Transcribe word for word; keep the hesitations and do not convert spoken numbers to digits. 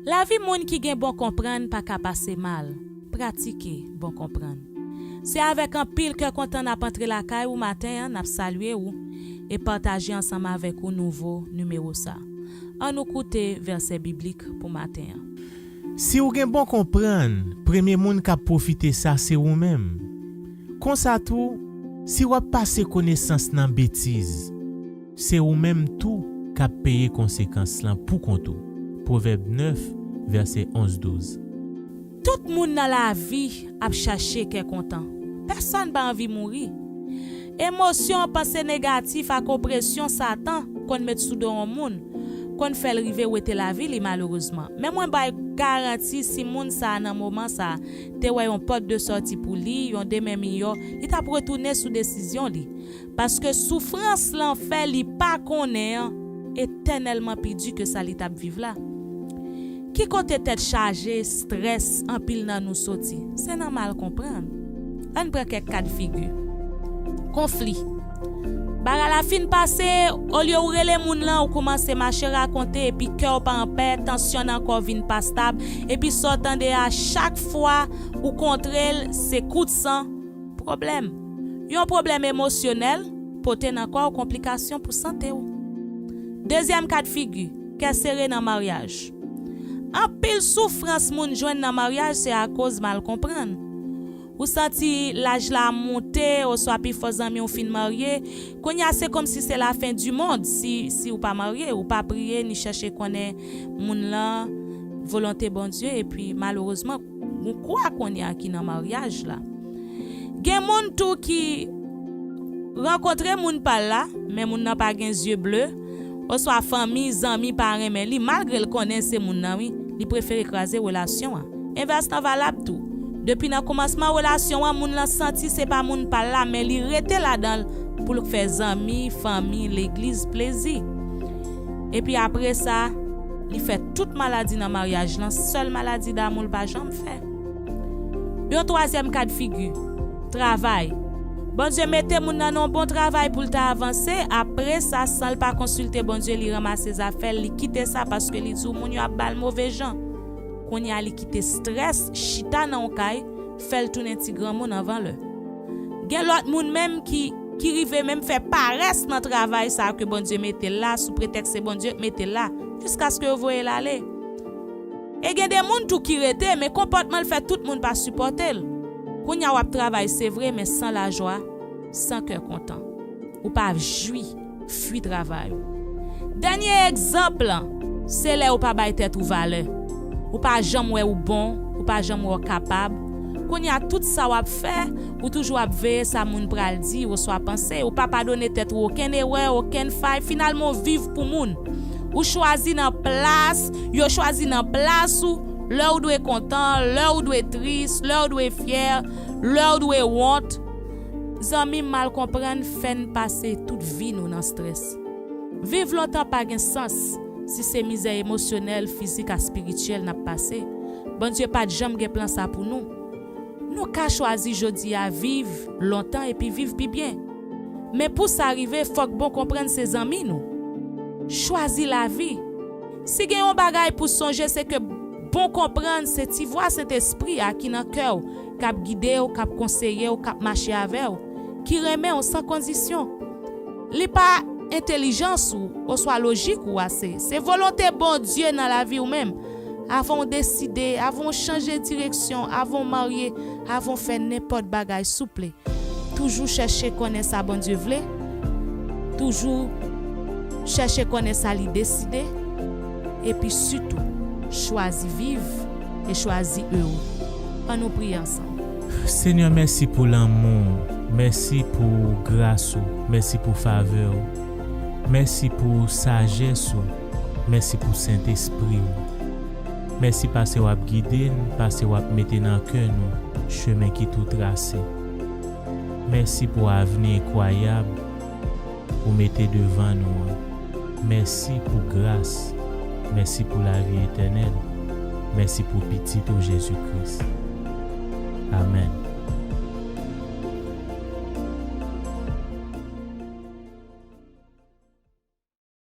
Lavi moun ki gen bon konprann pa ka pase mal. Pratike bon konprann. Se avèk anpil kè kontan n ap antre lakay ou maten an, n ap salye ou e pataje ansanm avèk ou nouvo nimewo sa. Ann nou koute vèsè biblik pou maten an. Si w gen bon konprann, premye moun k ap pwofite sa se ou menm. Konsa tou, si w ap pase konesans nan betiz, se ou menm tou k ap peye konsekans lan poukont ou. Pwovèb nèf, vèsè onz douz. Tout moun nan lavi ap chache kè kontan. Pèsonn pa anvi mouri. Emosyon, panse negatif ak opresyon Satan konn met sou do yon moun konn fè l rive wete lavi li malerezman. Men mwen bay garanti, si moun sa a nan moman sa a te wè yon pòt de sòti pou li, yon demen miyò, li t ap retounen sou desizyon li. Paske soufrans lan fè li pa konnen an etènèlman pi di ke sa li t ap viv la. Ki kote tèt chaje, estrès, anpil nan nou soti? Se nan mal konprann. Ann pran kèk ka d figi. Konfli. Bagay la fin pase, olye ou rele moun lan, ou koumanse mache rakonte, epi kè w pa anpè, tansyon nan kò w vin pa stab, epi sa w tande a, chak fwa ou kontre l, se kout san, pwoblèm. Yon pwoblèm emosyonèl pote nan kò w konplikasyon pou sante w. Dezyèm ka d figi, kè sere nan maryaj. Anpil soufrans moun jwenn nan maryaj se akoz mal konprann. Ou santi laj la monte, oswa pifò zanmi w fin marye, kounye a se kòmsi se lafen di mond si, si w pa marye, ou pa priye ni chèche konnen moun lan, volonte Bondye, epi malerezman, ou kwa kounye a ki nan maryaj la. Gen moun tou ki rankontre moun pa l la, men moun nan pa gen zye ble, oswa fanmi, zanmi pa renmen li, malgre l konnen se moun nan wi, li prefere kraze relasyon an. Envès lan valab tou. Depi nan kòmansman relasyon an, moun lan santi se pa moun pa l la, men li rete ladan l pou l fè zanmi, fanmi, legliz plezi. Epi apre sa, li fè tout maladi nan maryaj lan, sèl maladi damou l pa janm fè. Yon twazyèm ka d figi, travay. Bondye mete moun nan nan yon bon travay pou l ta avanse, apre sa, san l pa konsilte Bondye, li ranmase zafè l, li kite sa paske li di w moun yo ap ba l move jan. Kounye a li kite estrès, chita nan yon kay, fè l tounen ti granmoun anvan lè. Gen lòt moun menm ki, ki rive menm fè parès nan travay sa a ke Bondye mete l la, sou pretèks se Bondye k mete l la, jiskaske yo voye l ale. E gen de moun tou ki rete, men konpòtman l fè tout moun pa sipòte l. Kounye a w ap travay, se vre, men san lajwa, san kè kontan. Ou pa jwi fwi travay ou. Dènye egzanp lan, se lè ou pa bay tèt ou valè. Ou pa janm wè ou bon, ou pa janm wè ou kapab. Kounye a, tout sa w ap fè, ou toujou ap veye sa moun pral di oswa panse. Ou pa padone tèt ou okenn erè, okenn fay. Finalman, ou viv pou moun. Ou chwazi nan plas, yo chwazi nan plas ou, lè ou dwe kontan, lè ou dwe tris, lè ou dwe fyè, lè ou dwe wont. Zanmi m, mal konprann fè n pase tout vi nou nan estrès. Viv lontan pa gen sans si se mizè emosyonèl, fizik ak espirityèl n ap pase. Bondye pa t janm gen plan sa pou nou. Nou ka chwazi jodi a viv lontan epi viv pi byen. Men pou sa rive, fòk bon konprann se zanmi nou. Chwazi lavi. Si gen yon bagay pou sonje, se ke bon konprann se ti vwa Sentespri a ki nan kè w, k ap gide w, k ap konseye w, k ap mache avè w, ki renmen w san kondisyon. Li pa entèlijans ou oswa lojik ou ase. Se volonte Bondye nan lavi w menm. Avan w deside, avan w chanje direksyon, avan w marye, avan w fè nenpòt bagay, souple, toujou chèche konnen sa Bondye vle. Toujou chèche konnen sa li deside. Epi sitou, chwazi viv e chwazi ere. Ann nou priye ansanm. Senyè, mèsi pou lanmou w. Mèsi pou gras ou. Mèsi pou favè w. Mèsi pou sajès ou. Mèsi pou Sentespri w. Mèsi paske w ap gide n, paske w ap mete nan kè nou chemen ki tou trase. Mèsi pou avni enkwayab ou mete devan nou an. Mèsi pou gras. Mèsi pou lavi etènèl. Mèsi pou Pitit ou, Jezi Kris. Amèn.